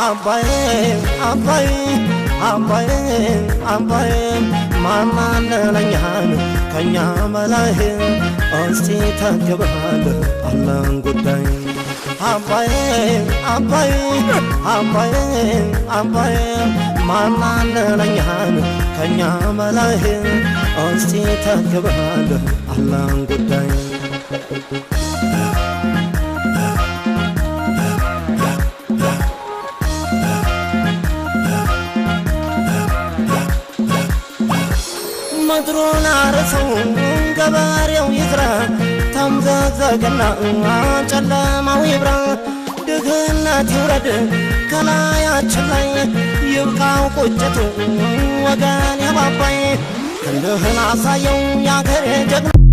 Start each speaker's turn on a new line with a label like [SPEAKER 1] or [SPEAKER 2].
[SPEAKER 1] አባዬ አባዬ አባዬ አባዬ ማናለለኛን ከኛ በላይ እስቲ ተግባል አለን ጉዳይ። አባዬ አባዬ አባዬ አባዬ ማናለለኛን ከኛ በላይ እስቲ ተግባል አለን ጉዳይ። ምድሩን አርሰው ገበሬው ይዝራ፣ ተምዘግዘግና ጨለማው ይብራ፣ ድህነት ይውረድ ከላያችን ላይ፣ ይብቃው ቁጭቱ ወገን ያባባይ፣ ክንድህን አሳየው ያገሬ ጀግና።